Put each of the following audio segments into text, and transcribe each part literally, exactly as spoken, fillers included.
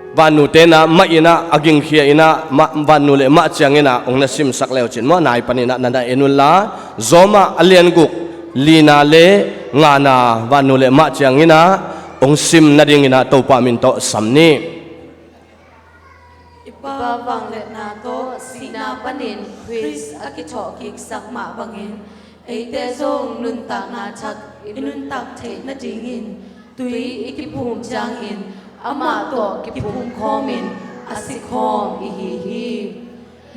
Vannu tenah mah inah a gingkhia inah mah, vannu le mah cianginah hong na simsak leucin maw, nai paninah na na en unla, Rom ah a lian guk, lina le ngana vannu le mah cianginah hong sim nadinginah Topa min tawh sam ni. I Pa vangliatna tawh sihna panin Khrist a kithawhkiksak mah bangin eite zong nuntakna thak i nuntak theih nadingin tui i kiphum ciangin amah tawh kiphum khawmin a sikhawm i hi hi.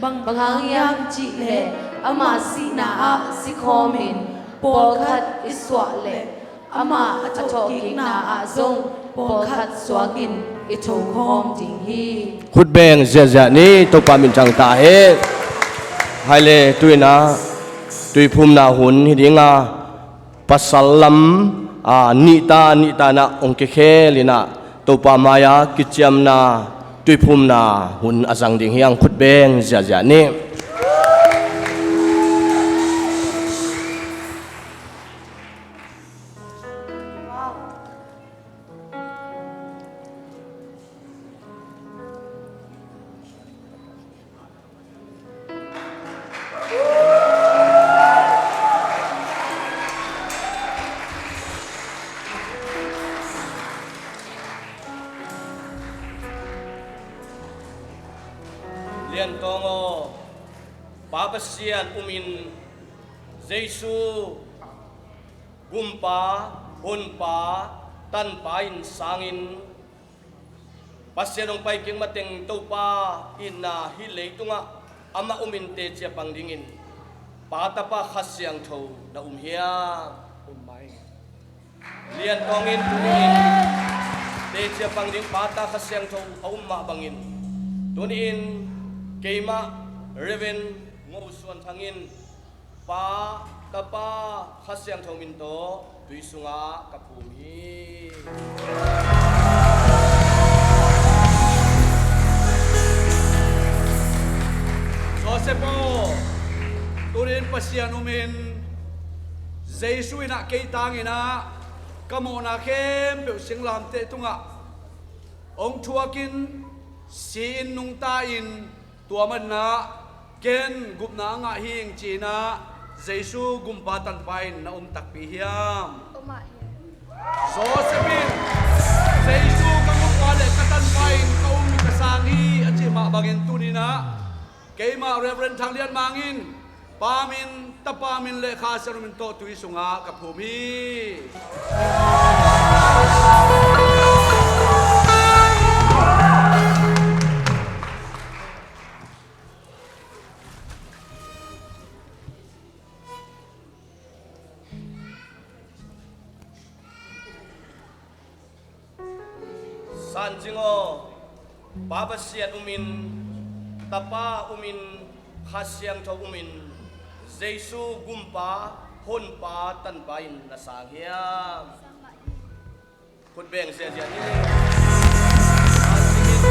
Bang, bang hang hiam cihleh ama sihna ah sikhawmin pawlkhat i suah leh amah a thawhkikna ah zong pawlkhat suakin i thokhawm ding hi. Khutbeng ziahziah ni, Topa min thang ta hen. Hai le, tu inah tuiphumna hun hi dinga, pasal lam, a, nihta nihta inah hong kikhel inah Topa mai-a kiciamna tuiphumna hun a zang ding hi hang. Khutbeng ziahziah ni. Liantawng aw, Pa Pasian umin Jesu Gumpa, Honpa, Tanpa in sangin Pasian hong pai kik mateng Topa itna hih leitungah amah umin teci a pang dingin Pa, Tapa, Kha Siangtho na um hiam? Um mai. Liantawngin tuni-in teci a pang ding Pa, Ta, Kha Siangtho a um mah bangin tuni-in keimah Reverend Ngo Suan Thang in Pa, Tapa, Kha Siangtho min tawh tui sungah ka phum hi. Joseph aw, tuni-in Pasian umin Jesu inah kei tanginah ka mawhna khempeuh singlamteh tungah hong thuakin, si-in nungta-in, tua maninah ken gupna a ngah hing ci-inah Jesu Gumpa Tanpa in na um takpi hiam? Um mah hi. Joseph in Jesu ka Gumpa le ka Tanpa in ka um ka sang hi a cih mah bangin tuninah keimah Reverend Thang Lian Mang in Pa min, Tapa min le Kha Siangtho min tawh tui sungah ka phum hi. Sanzing aw, Pa Pasian umin, Tapa umin, Kha Siangtho umin, Jesu Gumpa, Honpa, Tanpa in na sang hiam? Khutbeng ziahziah ni. Sanzing in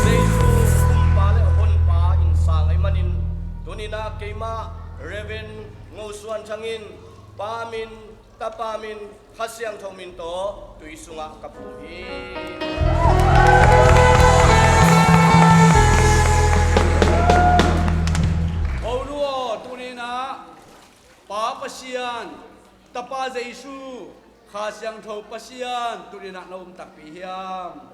Jesu Gumpa le Honpa in sang ahih manin tuninah keimah Reverend Ngo Suan Thang in Pa min, Tapa min, Kha Siangtho min tawh tui sungah ka phum hi. Honu aw, tuninah Pa Pasian, Tapa Jesu, Kha Siangtho Pasian tuninah na um takpi hiam?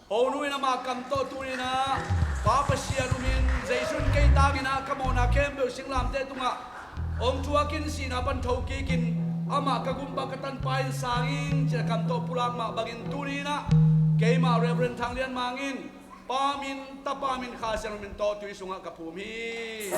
Honu in amah kam tawh tuninah Pa Pasian umin Jesu in kei tanginah ka mawhna khempeuh singlamteh tungah hong thuakin sihna pan thokikin amah ka Gumpa ka Tanpa in sangin ci-in a kam tawh pulak mah bangin tuninah keimah Reverend Thang Lian Mang in Pa min, Tapa min, Kha Siangtho min tawh tui sungah ka phum hi.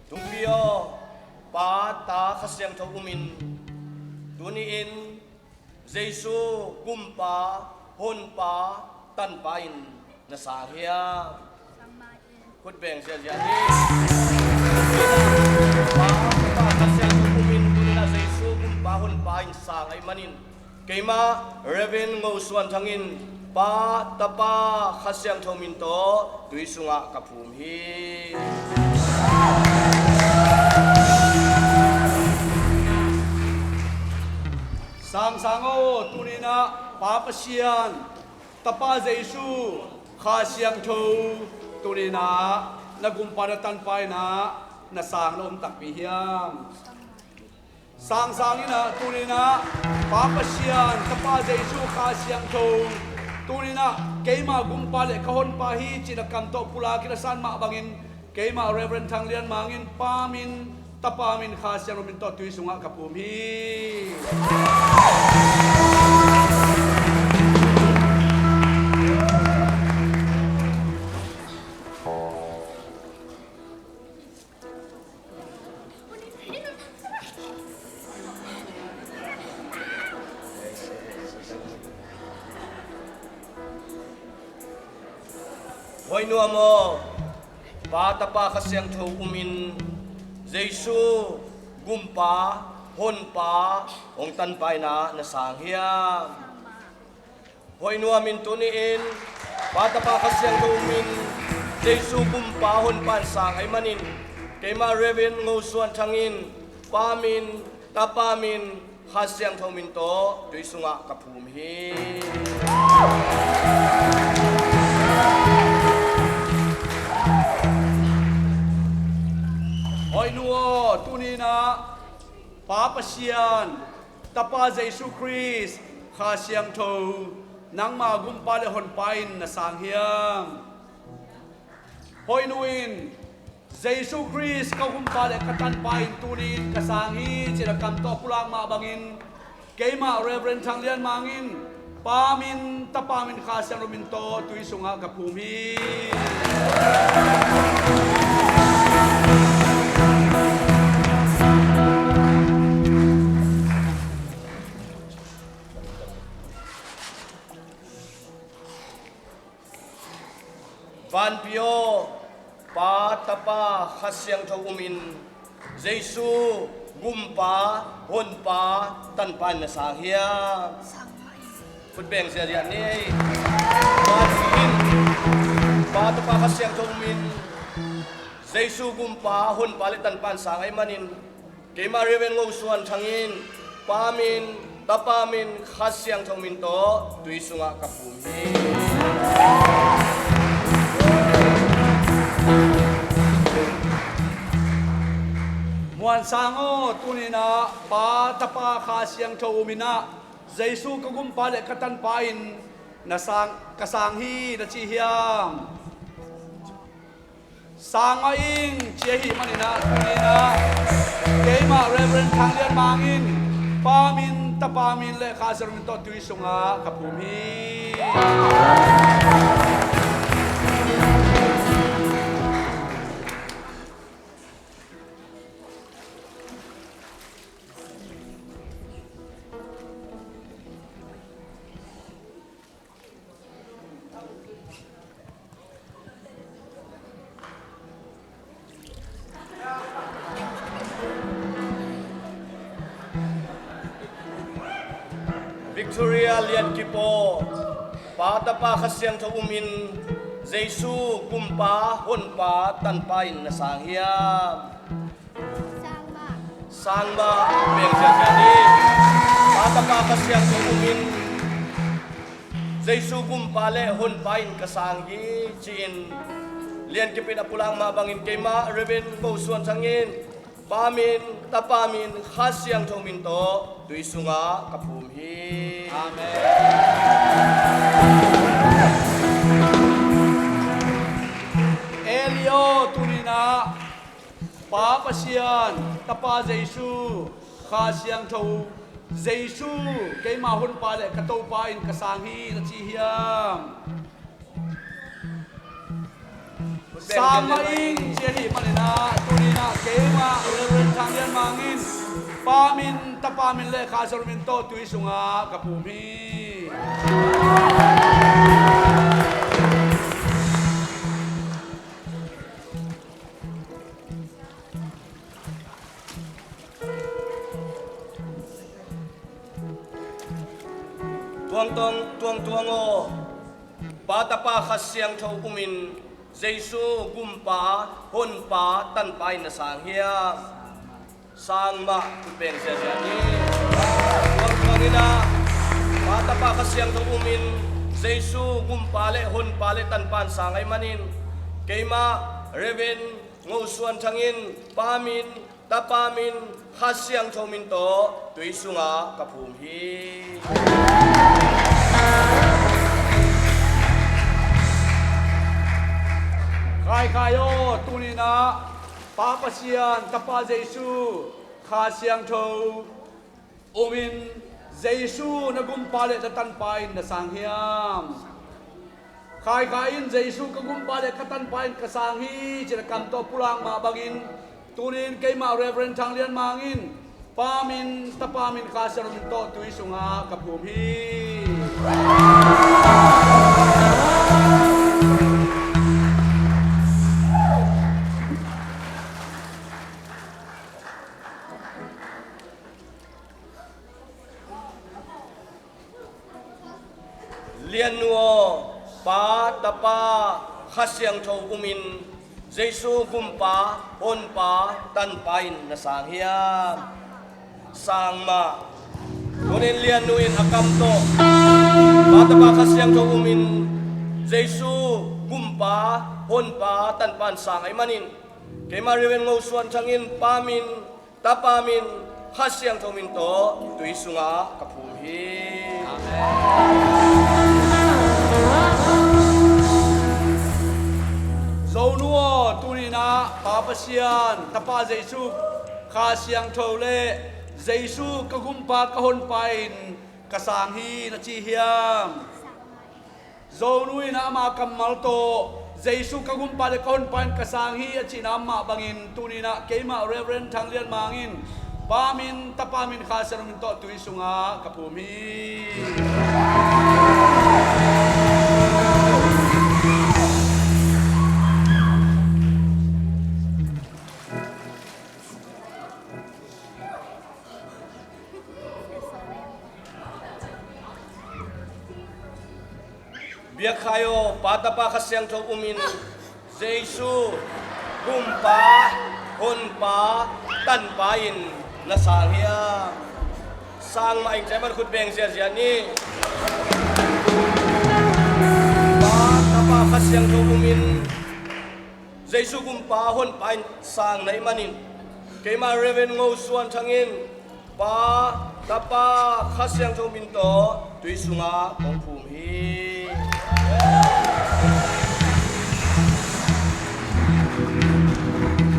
Tungpi aw, Pa, Ta, Kha Siangtho umin tuni-in Jesu Gumpa, Honpa, Tanpa in na sang hiam? Khutbeng ziahziah ni. Pa, Pa, Kha Siangtho umin tuninah Jesu sang ahih manin, keimah Reverend Ngo Suan Thang in Pa, Tapa, Kha Siangtho min tawh tui sungah ka phum hi. Sangsang aw, tuni-in ah Pa Pasian, Tapa Jesu, Kha Siangtho, tuni-in ah na gumpa na tanpa in ah na sang na om takpi hiam? Sangsang in ah tuni-in ah Pa Pasian, Tapa Jesu, Kha Siangtho, tuni-in ah keimah gumpa le ka honpa hi ci-in a kam tawh pulak in a san mah bangin, keimah Reverend Thang Lian Mang in Pa min, Tapa min, Kha Siangtho min tawh tui sungah ka phum hi. Hoih nuam aw, Pa, Tapa, Kha Siangtho um in Jesu gumpa, honpa, hong tanpa in ah na sang hiam? Hoih nuam in tuni-in Pa, Tapa, Kha Siangtho um in Jesu gumpa, honpa in sang ahih manin, keimah Reverend Ngo Suan Thang in Pa min, Tapa min, Kha Siangtho min tawh tui sungah ka phum hi. Hoih nu aw, tuni-in ah Pa Pasian, Tapa Jesu Khrist, Kha Siangtho, nangma gumpa le honpa in na sang hiam? Hoih nu in, Jesu Khrist ka gumpa le ka tanpa in tuni-in ka sang hi ci-in a kam tawh pulak mah bangin, keimah Reverend Thang Lian Mang in Pa min, Tapa min, Kha Siangtho min tawh tui sungah ka phum hi. Vanpi aw, Pa, Tapa, Kha Siangtho um in Jesu gumpa, honpa, tanpa in na sang hiam? Khut beng ziahziah ni. Vanpi in Pa, Tapa, Kha Siangtho um in Jesu gumpa, honpa le tanpa in sang ahih manin, keimah Reverend Ngo Suan Thang in Pa min, Tapa min, Kha Siangtho min tawh tui sungah ka phum hi. Muan sang aw, tuni-in ah Pa, Tapa, Kha Siangtho um in ah Jesu ka gumpa le ka tanpa in na sang, ka sang hi na ci hiam? Sang mah ing ci ahih manin ah tuni-in ah keimah Reverend Thang Lian Mang in Pa min, Tapa min le Kha Siangtho min tawh tui sungah ka phum hi. Victoria Lian Kip aw, Pa, Tapa, Kha Siangtho um in Jesu gumpa, honpa, tanpa in na sang hiam? Sang mah. Sang mah, beng ziahziah ni. Pa, Tapa, Kha Siangtho um in Jesu gumpa le honpa in ka sang hi ci-in Lian Kip in a pulak mah bangin, keimah Reverend Ngo Suan Thang in Pa min, Tapa min, Kha Siangtho min tawh tui sungah ka phum hi. Amen. Eli aw, tuni-in ah Pa Pasian, Tapa Jesu, Kha Siangtho, Jesu, keimah honpa le ka Topa in ka sang hi na ci hiam? Sang mah ing ci ahih manin ah tuni-in ah keimah Reverend Thang Lian Mang in Pa min, Tapa min le Kha Siangtho min tawh tui sungah ka phum hi. Tuangtuang, tuangtuang aw, Pa, Tapa, Kha Siangtho umin Jesu gumpa, honpa, tanpa in na sang hiam? Sang mah, khut beng ziazia ni. Tuangtuang in ah, Pa, Tapa, Kha Siangtho umin Jesu gumpa le honpa le tanpa in sang ahih manin, keimah Reverend Ngo Suan Thang in Pa min, Tapa min, Kha Siangtho min tawh tui sungah ka phum hi. Khaikhai aw, tuni-in ah Pa Pasian, Tapa Jesu, Kha Siangtho umin Jesu na gumpa le na tanpa in na sang hiam? Khaikhai in Jesu ka gumpa le ka tanpa in ka sang hi, ci-in a kam tawh pulak mah bangin, tuni-in keimah Reverend Thang Lian Mang in Pa min, Tapa min, Kha Siangtho min tawh tui sungah ka phum hi. Liannu aw, Pa, Tapa, Kha Siangtho umin Jesu gumpa, honpa, tanpa in na sang hiam? Sang mah. Tuni-in Liannu in a kam tawh Pa, Tapa, Kha Siangtho umin Jesu gumpa, honpa, tanpa in sang ahih manin, keimah Reverend Ngo Suan Thang in Pa min, Tapa min, Kha Siangtho min tawh tui sungah ka phum hi. Amen. Zonu aw, tuni-in ah Pa Pasian, Tapa Jesu, Kha Siangtho le Jesu ka gumpa ka honpa in ka sang hi na ci hiam? Zonu in ah ama kammal tawh Jesu ka gumpa le ka honpa in ka sang hi a cihna mah bangin, tuni-in ah keimah Reverend Thang Lian Mang in Pa min, Tapa min, Kha Siangtho min tawh tui sungah ka phum hi. Biakkhai aw, Pa, Tapa, Kha Siangtho umin Jesu gumpa, honpa, tanpa in na sang hiam? Sang mah ing, cai man khut beng ziazia ni. Pa, Tapa, Kha Siangtho umin Jesu gumpa, honpa in sang na hih manin, keimah Reverend Ngo Suan Thang in Pa, Tapa, Kha Siangtho min tawh tui sungah kong phum hi.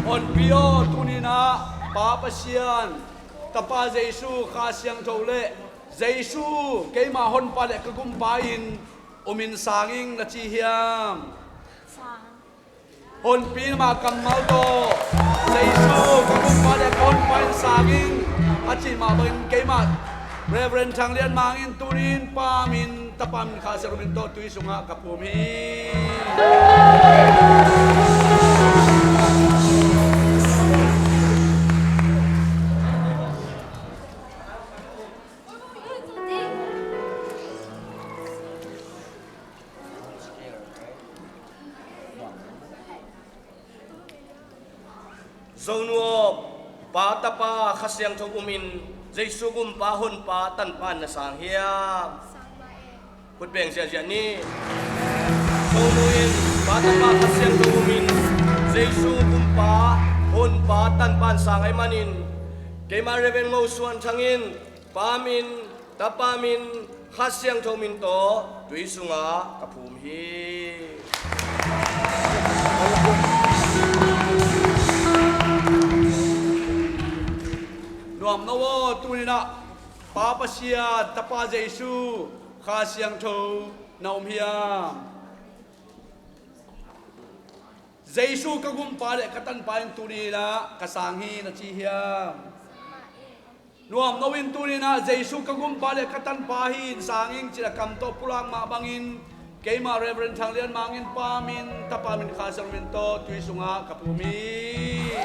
Honpi aw, tuni-in ah Pa Pasian, Tapa Jesu, Kha Siangtho le Jesu keimah honpa le ka gumpa in umin sang ing na ci hiam? Honpi in ama kammal tawh Jesu ka gumpa le ka honpa in sang ing a cih mah bangin, keimah Reverend Thang Lian Mang in tuni-in Pa min, Tapa min, Kha Siangtho min tawh tui sungah ka phum hi. Zonu aw, Pa, Tapa, Kha Siangtho umin Jesu gumpa, honpa, tanpa in na sang hiam? Khut beng ziahziah ni. Zonu in Pa, Tapa, Kha Siangtho umin Jesu gumpa, honpa, tanpa in sang ahih manin, keimah Reverend Ngo Suan Thang in Pa min, Tapa min, Kha Siangtho min tawh tui sungah ka phum hi. Nuam no aw, tuni-in ah Pa Pasian, Tapa Jesu, Kha Siangtho na um hiam? Jesu ka gumpa le ka tanpa in tuni-in ah ka sang hi na ci hiam? Nuam no in tuni-in ah Jesu ka gumpa le ka tanpa hi in sang ing ci-in a kam tawh pulak mah bangin, keimah Reverend Thang Lian Mang in Pa min, Tapa min, Kha Siangtho min tawh tui sungah ka phum hi.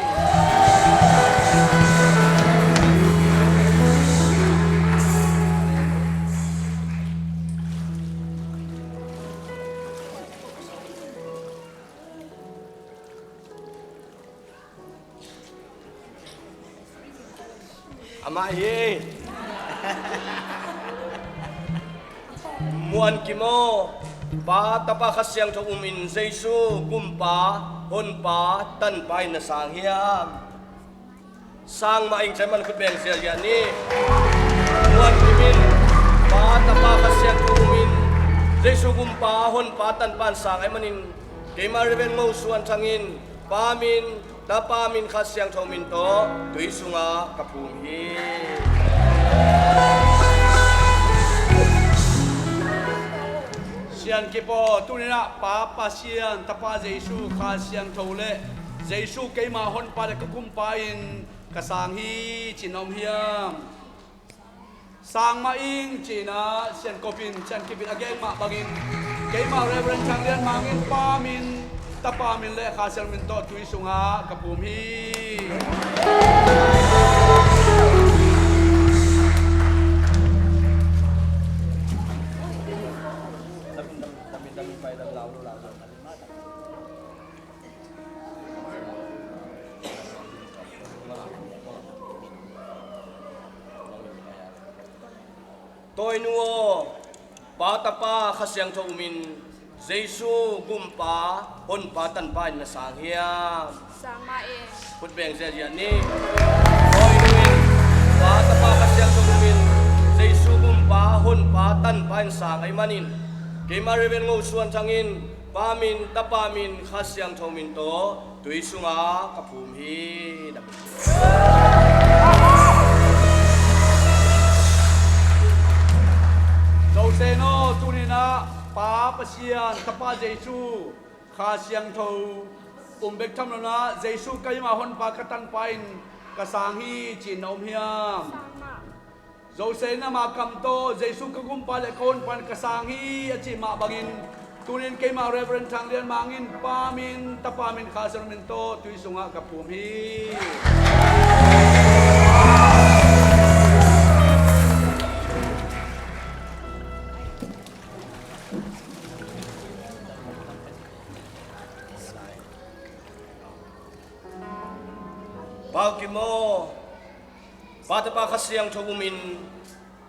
Amah hi. Muan kim aw, Pa, Tapa, Kha Siangtho um in, Jesu Gumpa, Honpa, Tanpa in na sang hiam? Sang mah ing, cai man khut beng ziahziah ni. Muan kim in, Pa, Tapa, Kha Siangtho um in, Jesu Gumpa, Honpa, Tanpa in sang ahih manin, keimah Reverend Ngo Suan Thang in, Pa min, Tapa min, Kha Siangtho min tawh tui sungah ka phum hi. Sian kip aw, tuni-in ah Pa Pasian, Tapa Jesu, Kha Siangtho le Jesu keimah Honpa le ka Gumpa in ka sang hi ci-in na om hiam? Sang mah ing ci-in ah Sian Kop in, Sian Kip in a gen mah bangin, keimah Reverend Thang Lian Mang in Pa min, Tapa min le Kha Siangtho min tawh tui sungah ka phum hi. Tawinu aw, Pa, Tapa, Kha Siangtho um in, Jesu Gumpa, Honpa, Tanpa in na sang hiam? Sang mah ing. Khut beng ziahziah ni. Tawinu in, Pa, Tapa, Kha Siangtho um in, Jesu Gumpa, Honpa, Tanpa in sang ahih manin, keimah Reverend Ngo Suan Thang in, Pa min, Tapa min, Kha Siangtho min tawh tui sungah ka phum hi. Zo se naw, tuni-in ah Pa Pasian, Tapa Jesu, Kha Siangtho um bek tham lo-in ah, Jesu keimah Honpa, ka Tanpa in ka sang hi ci-in na om hiam? Zo se in, ama kam tawh, Jesu ka Gumpa le ka Honpa in ka sang hi a cih mah bangin, tuni-in keimah Reverend Thang Lian Mang in Pa min, Tapa min, Kha Siangtho min tawh tui sungah ka phum hi. Pau kim aw, Pa, Tapa, Kha Siangtho um in,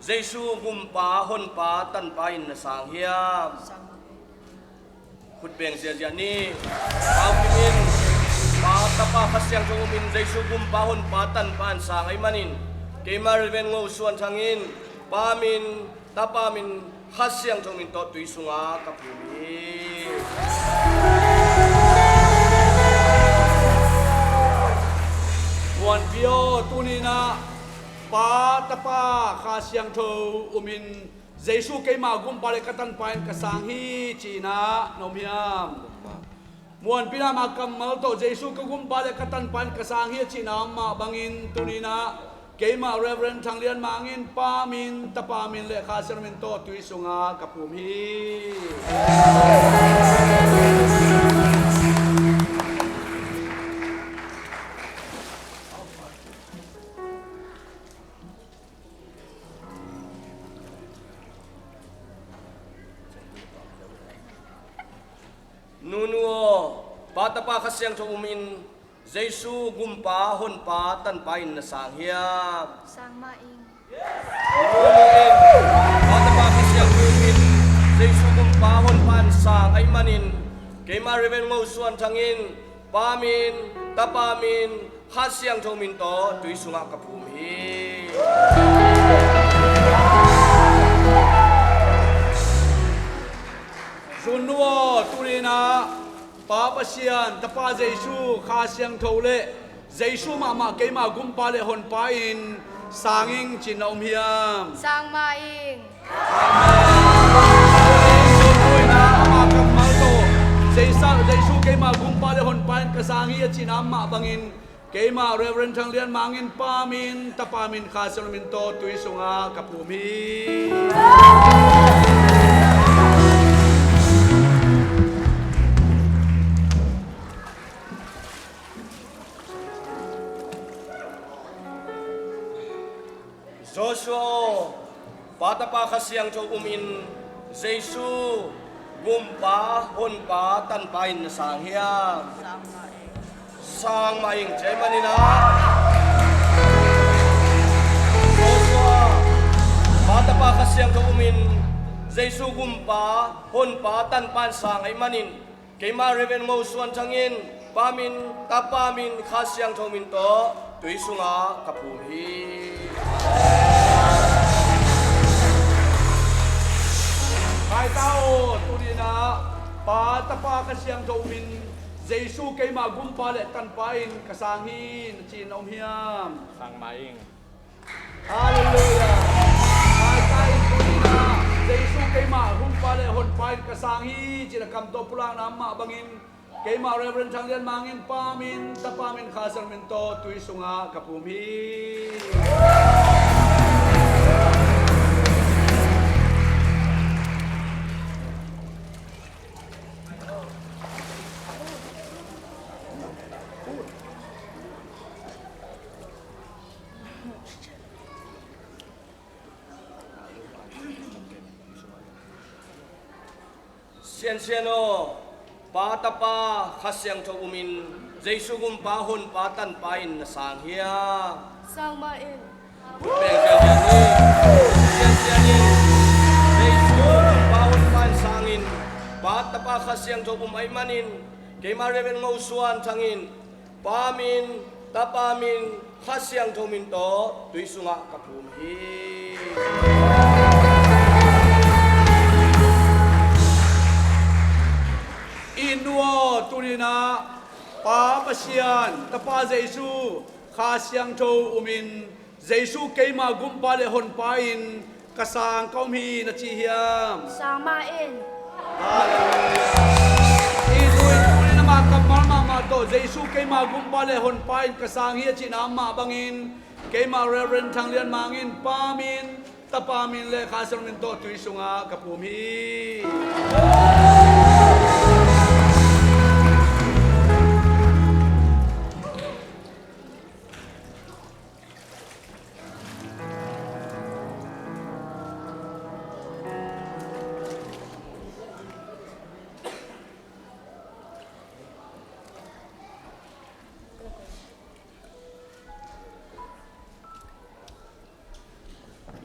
Jesu Gumpa, Honpa, Tanpa in na sang hiam? Khut beng ziahziah ni. Pau kim in, Pa, Tapa, Kha Siangtho um in, Jesu Gumpa, Honpa, Tanpa in sang ahih manin, keimah Reverend Ngo Suan Thang in, Pa min, Tapa min, Kha Siangtho min tawh tui sungah ka phum hi. Muanpih aw, tuni-in ah Pa, Tapa, Kha Siangtho um in, Jesu keimah Gumpa le ka Tanpa in ka sang hi ci-in ah na om hiam? Muanpih in, ama kammal tawh, Jesu ka Gumpa le ka Tanpa in ka sang hi a cihna mah bangin, tuni-in ah keimah Reverend Thang Lian Mang in Pa min, Tapa min le Kha Siangtho min tawh tui sungah ka phum hi. Nunu aw, Pa, Tapa, Kha Siangtho um in, Jesu Gumpa, Honpa, Tanpa in na sang hiam? Sang mah ing. Nunu in, Pa, Tapa, Kha Siangtho um in, Jesu Gumpa, Honpa in sang ahih manin, keimah Reverend Ngo Suan Thang in, Pa min, Tapa min, Kha Siangtho min tawh tui sungah ka phum hi. Zun nu aw, tuni-in ah Pa Pasian, Tapa Jesu, Kha Siangtho le Jesu mahmah keimah Gumpa le Honpa in sang ing ci-in na om hiam? Sang mah ing. Amen. Zun nu in ah ama kammal tawh, Jesu, Jesu keimah Gumpa le Honpa in ka sang hi a cihna mah bangin, keimah Reverend Thang Lian Mang in Pa min, Tapa min, Kha Siangtho min tawh tui sungah ka phum hi. Joshua aw, Pa, Tapa, Kha Siangtho um in, Jesu Gumpa, Honpa, Tanpa in na sang hiam? Sang mah ing. Sang mah ing, cai manin ah. Jesu Gumpa, Honpa, Tanpa in sang ahih manin, keimah Reverend Ngo Suan Thang in Pa min, Tapa min, Kha Siangtho min tawh tui sungah ka phum hi. Kai ta aw, tuni-in ah Pa, Tapa, Kha Siangtho min, Jesu keimah Gumpa le Tanpa in ka sang hi, na ci-in na om hiam? Sang mah ing. Halleluiah. Kai ta in, tuni-in ah Jesu keimah Gumpa le Honpa in ka sang hi, ci-in a kam tawh pulakna mah bangin, keimah Reverend Thang Lian Mang in Pa min, Tapa min, Kha Siangtho min tawh tui sungah ka phum hi. Siansian aw, Pa, Tapa, Kha Siangtho min, Jesu Gumpa, Honpa, Tanpa in na sang hiam? Sang mah ing. Beng siansian in, siansian in, Jesu Gumpa, Honpa in sang in, Pa, Tapa, Kha Siangtho min ahih manin, keimah Reverend Ngo Suan Thang in Pa min, Tapa min, Kha Siangtho min tawh tui sungah ka phum hi. It nu aw, tuni-in ah Pa Pasian, Tapa Jesu, Kha Siangtho min, Jesu keimah Gumpa le Honpa in ka sang ka om hi, na ci hiam? Sang mah ing. Halleluiah. It nu in, tuni-in amah kammal mahmah tawh Jesu keimah Gumpa le Honpa in ka sang hi a cihna mah bangin, keimah Reverend Thang Lian Mang in Pa min, Tapa min le Kha Siangtho min tawh tui sungah ka phum hi.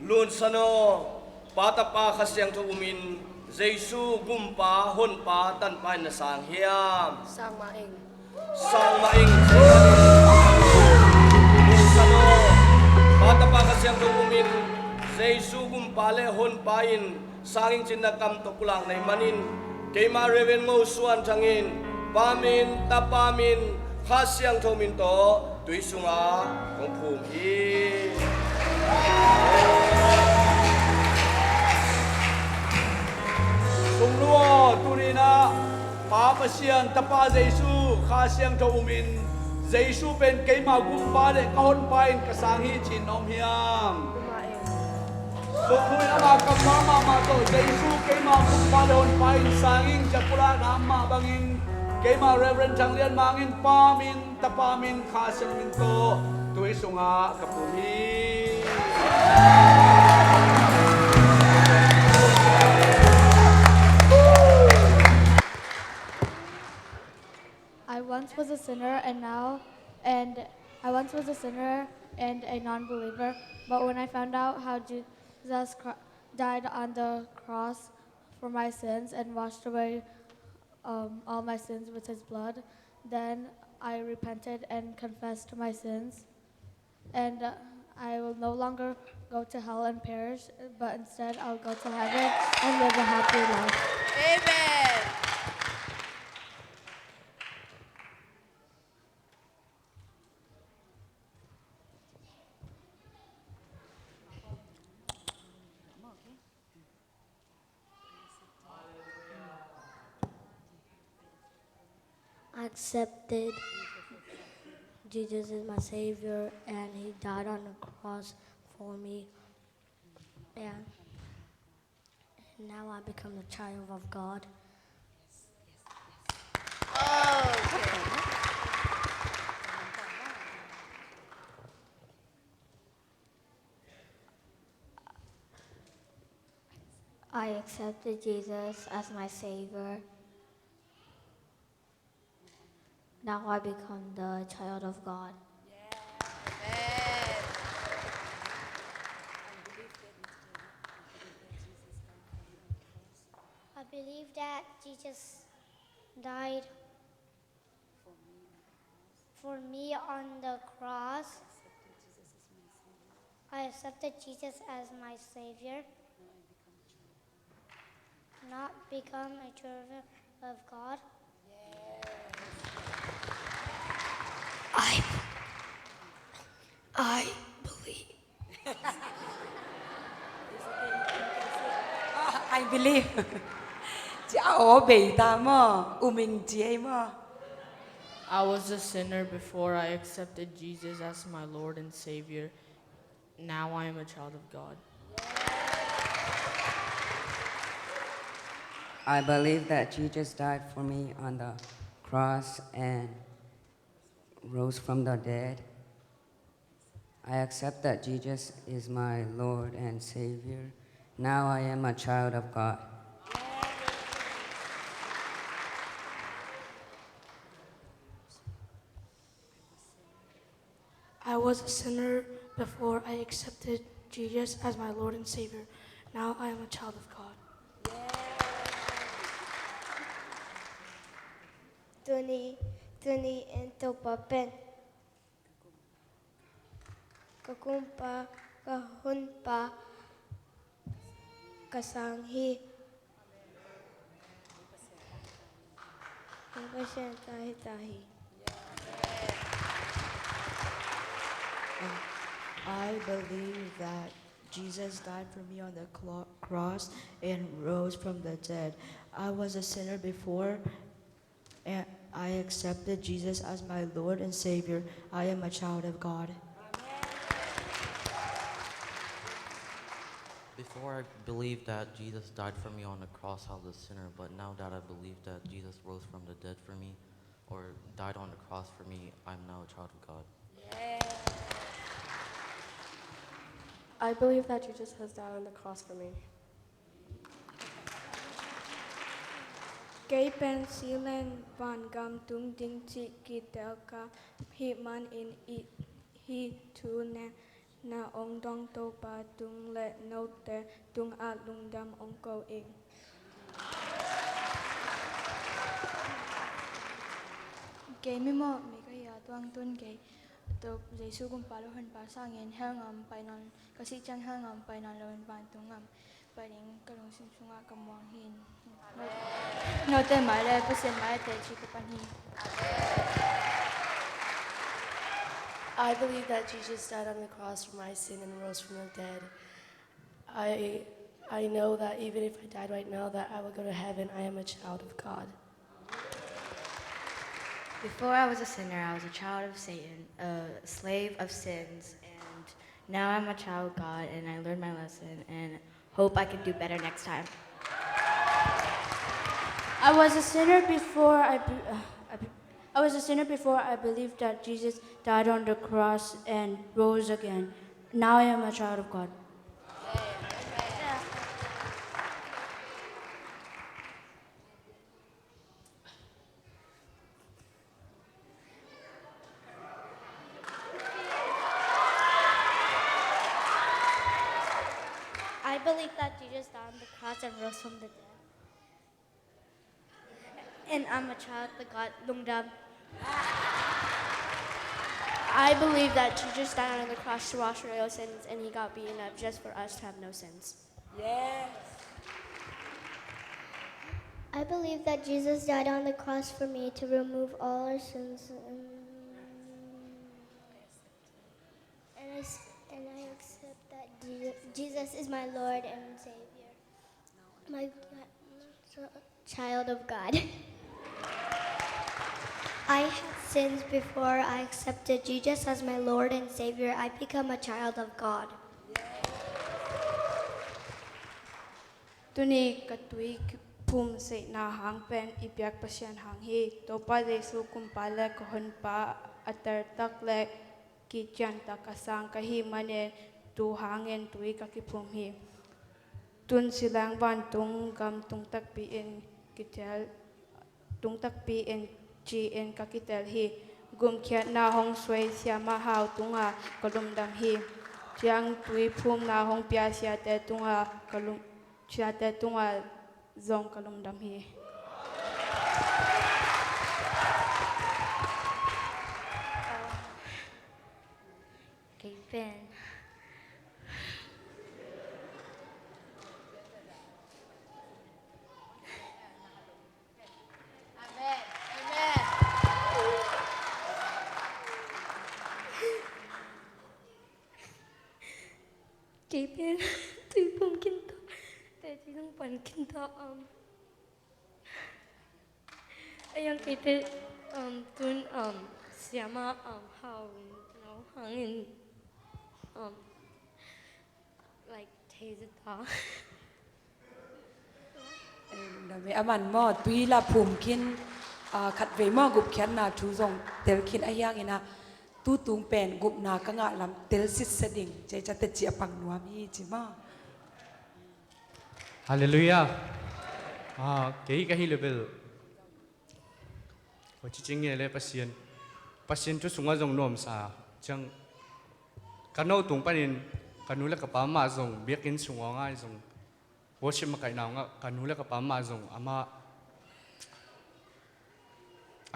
Lunsan aw, Pa, Tapa, Kha Siangtho min, Jesu Gumpa, Honpa, Tanpa in na sang hiam? Sang mah ing. Sang mah ing. Lunsan aw, Pa, Tapa, Kha Siangtho min, Jesu Gumpa le Honpa in sang ing, ci-in na kam tawh pulakna ahih manin, keimah Reverend Ngo Suan Thang in Pa min, Tapa min, Kha Siangtho min tawh tui sungah kong phum hi. Sung nu aw, tuni-in ah Pa Pasian, Tapa Jesu, Kha Siangtho min, Jesu pen keimah Gumpa le ka Honpa in ka sang hi, ci-in na om hiam? Sung nu in amah kammal mahmah tawh Jesu keimah Gumpa le Honpa in sang ing, ci-a pulakna mah bangin, keimah Reverend Thang Lian Mang in Pa min, Tapa min, Kha Siangtho min tawh tui sungah ka phum hi. I once was a sinner and now, and I once was a sinner and a non-believer, but when I found out how Jesus Chri- died on the cross for my sins and washed away, um, all my sins with his blood, then I repented and confessed my sins. And, uh, I will no longer go to hell and perish, but instead I'll go to heaven and live a happy life. Amen. I accepted Jesus as my Savior, and He died on the cross for me. Yeah. And now I become the child of God. I accepted Jesus as my Savior. Now I become the child of God. Yeah. Amen. Jesus died for me on the cross. I accepted Jesus as my Savior. Not become a child of God. I, I believe. Ah, I believe. Cia aw bei ta maw, uming cia maw. I was a sinner before I accepted Jesus as my Lord and Savior. Now I am a child of God. I believe that Jesus died for me on the cross and rose from the dead. I accept that Jesus is my Lord and Savior. Now I am a child of God. I was a sinner before I accepted Jesus as my Lord and Savior. Now I am a child of God. Tuni, tuni in Topa pen ka kumpa, ka hunpa, ka sang hi. Ka Pasian ta hi ta hi. I believe that Jesus died for me on the clo- cross and rose from the dead. I was a sinner before, and I accepted Jesus as my Lord and Savior. I am a child of God. Before, I believed that Jesus died for me on the cross as a sinner, but now that I believe that Jesus rose from the dead for me, or died on the cross for me, I'm now a child of God. I believe that Jesus has died on the cross for me. Kei pen si leng vangam tung ding cih kitel ka hih manin, hih thu nen na ong dong Topa tung le note tungah lungdam ong ko ing. Kei mimawh mi ka hi a, tua hang tun kei Topa Jesu kumpa le honpa sangin hell gam pai nawn, ka sih ciang hell gam pai nawn loin vantung gam pai ding ka lungsim sungah ka muang hi. Note mai le Pasian mai teci ka pan hi. I believe that Jesus died on the cross for my sin and rose from the dead. I, I know that even if I died right now, that I will go to heaven. I am a child of God. Before I was a sinner, I was a child of Satan, a slave of sins, and now I'm a child of God, and I learned my lesson, and hope I can do better next time. I was a sinner before I, be- uh, I, be- I was a sinner before I believed that Jesus died on the cross and rose again. Now I am a child of God. I believe that Jesus died on the cross and rose from the dead. And I'm a child of God. Lungdam. I believe that Jesus died on the cross to wash away our sins, and he got beaten up just for us to have no sins. Yes. I believe that Jesus died on the cross for me to remove all our sins. And, and, I, s- and I accept that Je- Jesus is my Lord and Savior. My, my child of God. I had sins before I accepted Jesus as my Lord and Savior. I become a child of God. Tuni ka tui phum seihna hang pen i biak Pasian hang hi. Topa Jesu kumpa le ka honpa a teltak le kiciantak a sang ka hih manin tu hangin tui ka kiphum hi. Tun si leng vantung gam tung takpi in kitel, tung takpi in ci-in ka kitel hi. Gumkhiatna hong suai siamah hau tungah ka lungdam hi. Ciang tui phumna hong pia siate tungah ka lung, siate tungah zong ka lungdam hi. Kei pen tui pum khin ta, te tui nang pan khin ta, um, a yang kei te, um, tun, um, siama, um, hau, no, hangin, um, like, thei zeta. Aman maw, tui la phum khin, ah, khatvei maw, gupkhiatna thu zong tel khin ahi hangin ah, tu tung pen gupna ka ngah lam tel sitset ding, cei ca teci a pang nuam hi ci maw. Halleluiah. Ah, kei ka hi le bel. Hua ci cing nge le Pasian. Pasian thu sungah zong nuamsa ciang. Ka no tung panin, ka nu le ka pa mah zong, biakinn sungah ngai zong. Worship makaihna hongah, ka nu le ka pa mah zong, amah.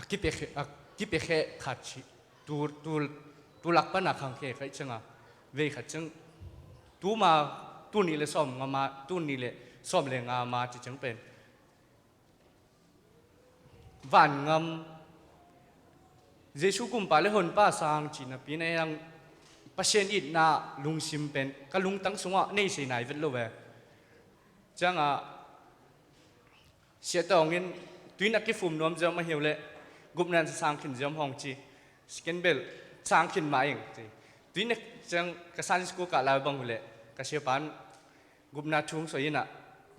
A kipia khe, a kipia khe khat ci. Tu, tu, tu lak pana khang khe khai cianga. Vei khat ciang. Tu ma, tu nih le sawm nga ma, tu nih le sawm le nga ma ci ciang pen. Van ngam, Jesu kumpa le honpa sang cih napi na hiang Pasian itna lungsim pen ka lungtang sungah nei sei nai vet lo ve. Ciangah siatawng in tuin a kifum nuam ziam a hiu le gupna sang khin ziam hong ci. Second bell sang khin mah ing ci. Tuin a ciang ka Sunday school kah lai bang uh le ka siapan gupna thu hong soi inah,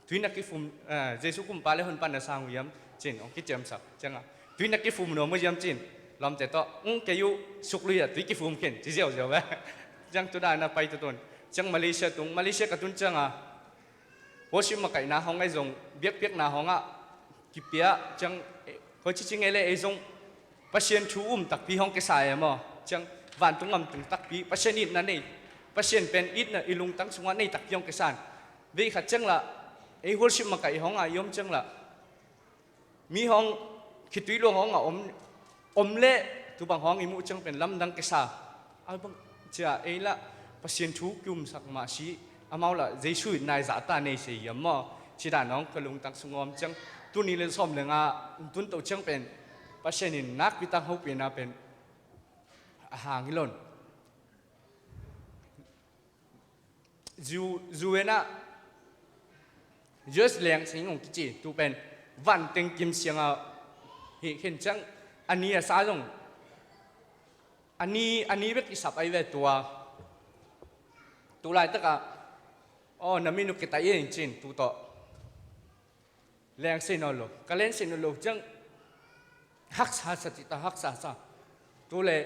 tuin a kifum, eh, Jesu kumpa le honpa na sang uh hiam cin, hong kiciamsak ciangah, tuin a kifum nuam uh hiam cin, lawmte tawh, ung kei uh suklui ah tui kifum khin, ci ziauziau ve. Ciang tu dan a pai tutun. Ciang Malaysia tung, Malaysia ka tun ciangah, worship makaihna hong ahi zong, biakpiakna hongah, kipia, ciang, eh, hua ci cing ei le ei zong, Pasian thu um takpi hong kisa e maw. Ciang vantung ngam tung takpi, Pasian itna nei. Pasian pen itna i lungtang sungah nei takpi hong kisa in. Vei khat ciang lah, ei worship makaih hongah i om ciang lah. Mi hong khitui luang hongah om, om le, tu bang hong i muh ciang pen lamdang kisa. A bang cia ei lah Pasian thu kiumsak mah si, amau lah Jesu itna i zahta nei se hiam maw. Ci dan hong ka lungtang sungah om ciang, tuni le sawm le nga, tun to ciang pen, Pasian in nakpi tak hopihna pen, a hang hi lon. Zu, zu enah, U S leng sing hong kici, tu pen, van teng kim siangah, hi khin ciang, a ni a sa zong, a ni, a ni bek i sap ai ve tua. Tu laitakah, aw, na min uh kitai in cin, tu tawh. Leng sei nawn lo, ka leng sei nawn lo, ciang, haksa sa cita, haksa sa. Tu le,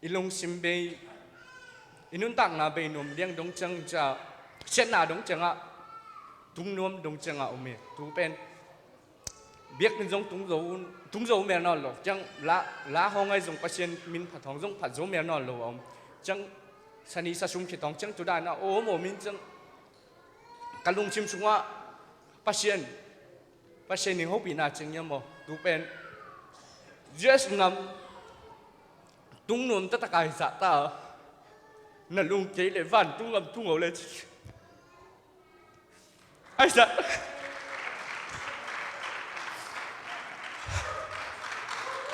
i lungsim bei, i nuntakna bei nuam liang dong ciang cia, siatna dong ciangah, tung nuam dong ciangah om hi, tu pen. Biakinn zong tung zo, tung zo mel nawn lo, ciang la, la hong ai zong Pasian min phat hong zong phat zo mel nawn lo a om. Ciang sani sa sum khit hong ciang tu dan a om om in ciang ka lungsim sungah Pasian, Pasian in hopihna ciang hiam maw, tu pen. U S ngam tung nuam taktak a hi zahta, na lung kei le vantung ngam tung o le ci. Ai zahta.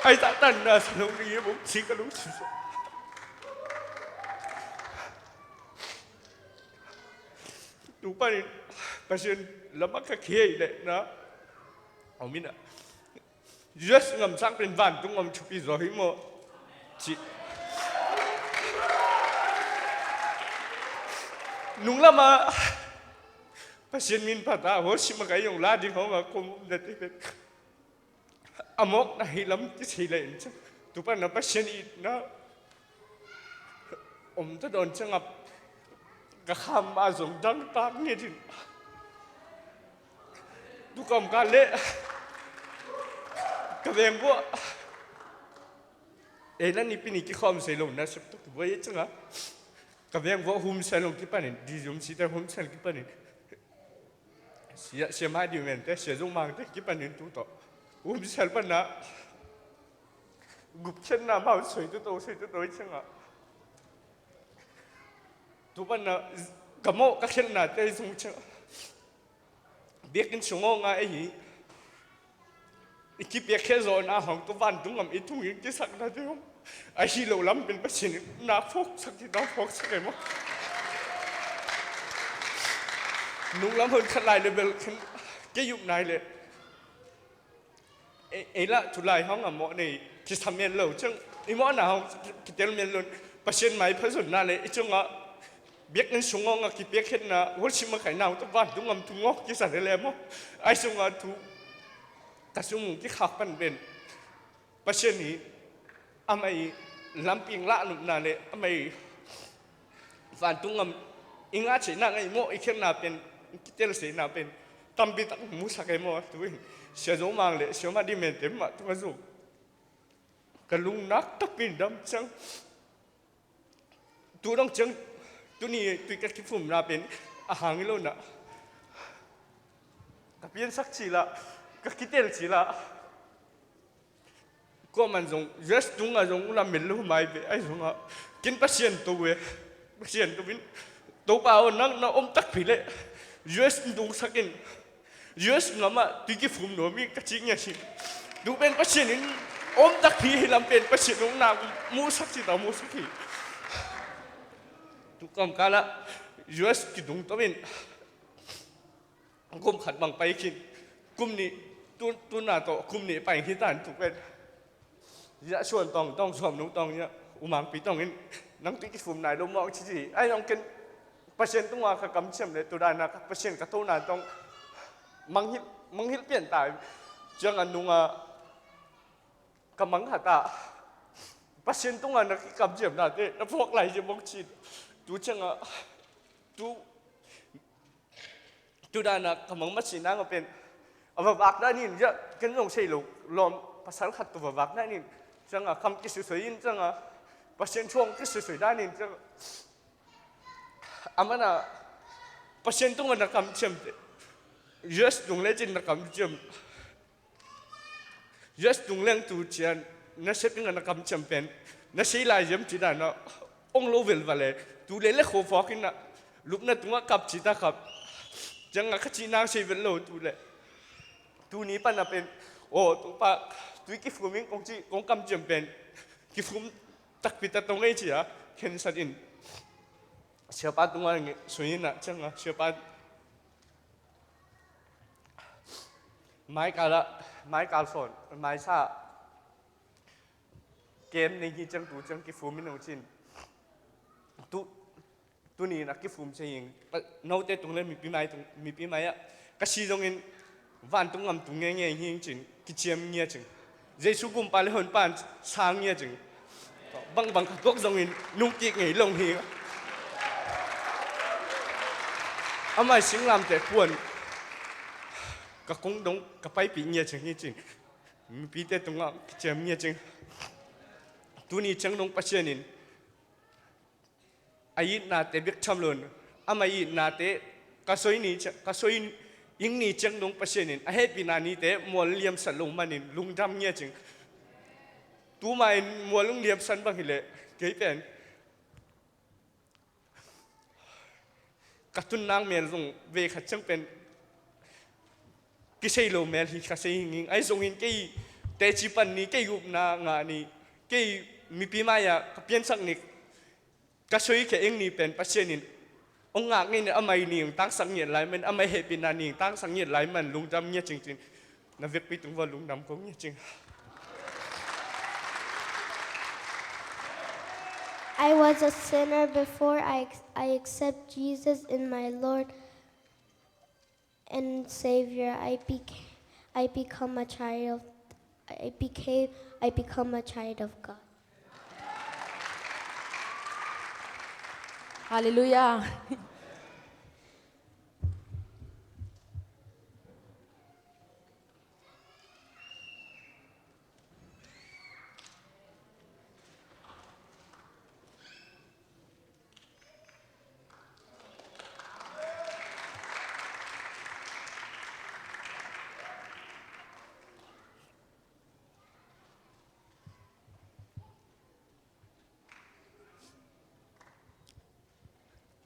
Ai zahta na sa lo ni bung ci ka lungsim. Tu panin Pasian lamah ka khia i leh na. Aw mina. U S ngam sang pen vantung om thupi zaw hi maw. Ci. Nung lamah Pasian min phat a, worship makaih hong la ding hong a kum um date pen. A mawkna hi lam kisei le in ciang. Tu pan a Pasian itna. Om ta dawn ciangah ka kham a zong dang tak ngetin. Tu ka om ka le ka veng buah. Ei na nipi ni kikhawm sei lo na sep tuk buai ciangah. Ka veng buah hum sei lo kipanin, di zum si te hum sei lo kipanin. Sia, sia mai di mente, sia zung mangte kipanin tu tawh. Um sel panna. Gupkhiatna mau soi tu to, soi tu to i ciangah. Tu panna, ka mawh ka khiatna te i zung ciangah. Biakinn sungah nga ei hi. I kipiak khia zawhna hong tu vantung ngam i tungin kisakna te hong. Ahi lo lam pen Pasian in na phawksak hi, na phawksak hi maw. Nunglam hon khat lai le bel khen kei upna hi le. Ei, ei lah tulai hong a mawh nei kisa men lo ciang, i mawhna hong kitel men lo. Pasian mai pha zonna le i cungah biakinn sung hong a kipiakkhiatna worship makaihna hong tawh vantung gam tung hong kisa le le maw. Ahi sungah tu ka sung kikhak pan pen Pasian hi, amah i lampi ing lah nopna le amah i vantung gam i ngah theihna ngaih mawh i khiatna pen, i kitelsiatna pen tampi tak musak e maw. Tu in Sia Zo Mang le Sia Mah Di Mente mah tung a zuk ka lungnak takpi in dam ciang. Tu dong ciang, tuni tui ka kifumna pen a hang hi lo na. Ka piansak cil ah, ka kitel cil ah, kuaman zong U S tungah zong ula mel lo mai ve, ahi zongah ken Pasian to e. Pasian to in, Topa aw, nang na om takpi le U S in tungsak in, U S ngamah tui kifum nuam hi ka ci ngiat hi. Tu pen Pasian in om takpi hi lam pen Pasian in na musak ci ta musak hi. Tu kamkal ah U S kidung to in kum khat bang pai khin. Kum nih, tu, tuna tawh kum nih pai hi tan tu pen. Zia suan tawng, tawng suam nung tawng zia, U Mangpi tawng in, nang tui kifum nai lo mawk ci ci. Ahi zong ken Pasian tungah ka kamciam le, tu dana ka Pasian ka tona tawng manghilh, manghilh pian ta. Ciang a nungah ka mangkhat ah Pasian tungah na kikamciamnate na phawk lai zia mawk ci. Tu ciangah, tu Tu dana ka mangmat sihna ngah pen a vavak dan in, zia ken zong sei lo, lawm pasal khat tawh vavak dan in, ciangah kam kisusoi in, ciangah Pasian thuang kisusoi dan in, ciangah a mana Pasian tungah na kamciam te, U S dung lecin na kamciam. U S dung leng tu ciang na sep in a na kamciam pen na sei lai ziam ci dana ong lo velval e. Tu le le khuafuak in a lupna tungah kap ci ta kap. Ciangah ka cihna sei vel lo tu le. Tuni pana pen, aw, Topa, tui kifum in kong ci, kong kamciam pen kifum takpi ta tong ei ci a khensat in. Siapa tungah sui in a, ciangah siapa Maikal ah, maikal sawn, maisa kem nei hi ciang tu ciang kifum in hong cin. Tu, tuni in a kifum cia ing. Note tung le mipi mai tung, mipi mai ah ka si zongin vantung ngam tung ngeingei hi ing cin, kiciam ngia cing. Jesu gumpa le honpa in sang ngia cing. Bangbang ka tuak zongin nungkik ngei long hi. Amai singlamteh puan ka kong dong ka paipih ngia cing hi cin. Mipite tungah kiciam ngia cing. Tuni ciang dong Pasian in a itnate bek tham lo in, amah itnate ka soi ni ciang, ka soi ing ni ciang dong Pasian in a hehpihna nite mual liamsat lo manin lungdam ngia cing. Tuma in mual lung liamsan bang hileh kei pen ka tunnang mel zong vei khat ciang pen kisei lo mel hi ka sei hing hing. Ahi zongin kei teci pan ni, kei upna ngah ni, kei mipi mai-ah ka piansak ni, ka soi khia ing ni pen Pasian in hong ngak ngei ni, amah i ni hong tangsak ngiat lai man, amah i hehpihna ni hong tangsak ngiat lai man lungdam ngiat cingcing. Na vekpi tung vua lungdam kong ngiat cing. I was a sinner before I, I accept Jesus in my Lord and Savior. I became, I become a child of, I became, I become a child of God. Hallelujah.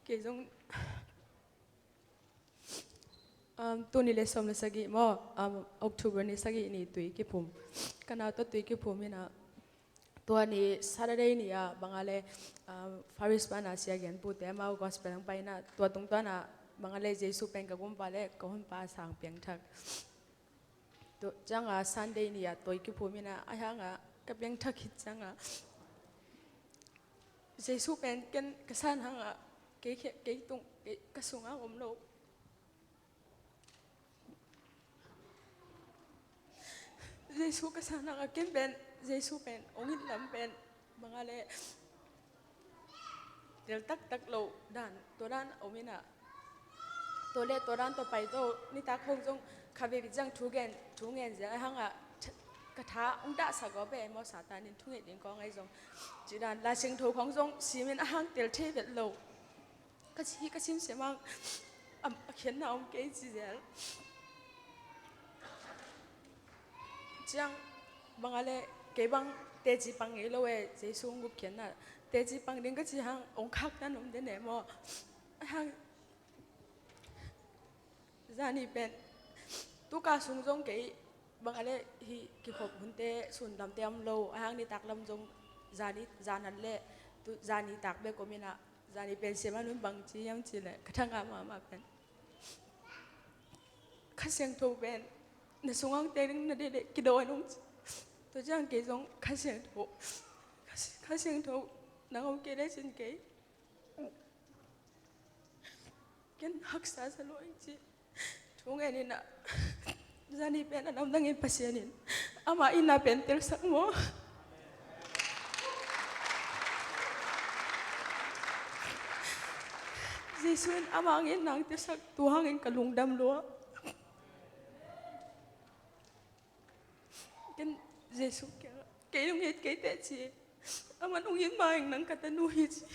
Kei zong, um, tul nih le sawm le sagih maw, um, October ni sagih ni tui kiphum. Ka nau tawh tui kiphum hi na. Tua ni Saturday ni-ah bang a le, ah, Faris pana sia genpute amau gospel ang paina tua tungtuana bang a le Jesu pen ka gumpa le ka honpa sang piangthak. Tua cianga Sunday ni-ah tua i kiphum ina a hanga ka piangthak khit cianga Jesu pen ken ka san hanga kei khe-, kei tung, kei ka sunga om lo. Jesu ka san hanga ken pen Jesu pen ong it lam pen bang a le tel taktak lo dan, tua dan om ina. Tua le tua dan tua pai to, nitak khong zong kha ve bit zang thu gen, thu ngen zia a hanga th-, ka tha ong dahsak aw be maw Satan in thu ngen ding kong ai zong. Ci dan la sing tho khong zong simin a hang tel thei vet lo. Ka ci ka simsiam ang, am, a khiatna om kei ci zel. Ciang bang a le kei bang teci pang ngei lo e, Jesu ong gupkhiatna. Teci pang ding ka ci hang ong khaktan om den e maw. A hang zani pen tuka sung zong kei bang a le hi kikhop hunte sun lamte om lo, a hang nitak lam zong zani, zan a le tu zani tak bek om ina, zani pen siam a nun bang ci hiam ci le ka thanga mahmah pen Kha Siangtho pen na sungah teng ding na deih leh kidawn ung ci. Tua ciang kei zong Kha Siangtho, Kha Si-, Kha Siangtho nang om kei lecin kei ken haksa sa lua ing ci. Thu ngen ina zani pen a lamdangin Pasian in ama itna pen telsak maw? Jesu in ama ong itna ong telsak, tua hangin ka lungdam lua. Ken Jesu kiangah kei nong it kei teh ci. Aman ong it ma ing, nang ka tanu hi ci.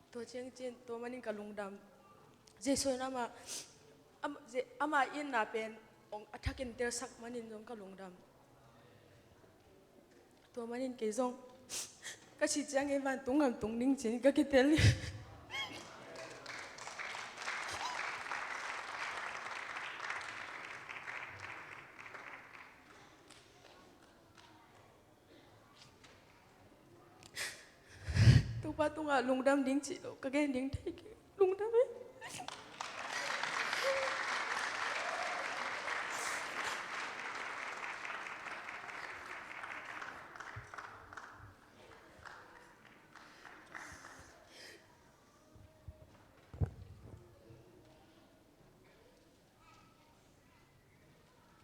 Tua ciang cin, tua manin ka lungdam. Jesu in ama, am-, Je-, ama itna pen ong a thakin telsak manin zong ka lungdam. Tua manin kei zong ka si ciangin vantung gam tung ding cin ka kitel hi. Topa tungah lungdam ding cih lo ka gen ding thei kei. Lungdam e.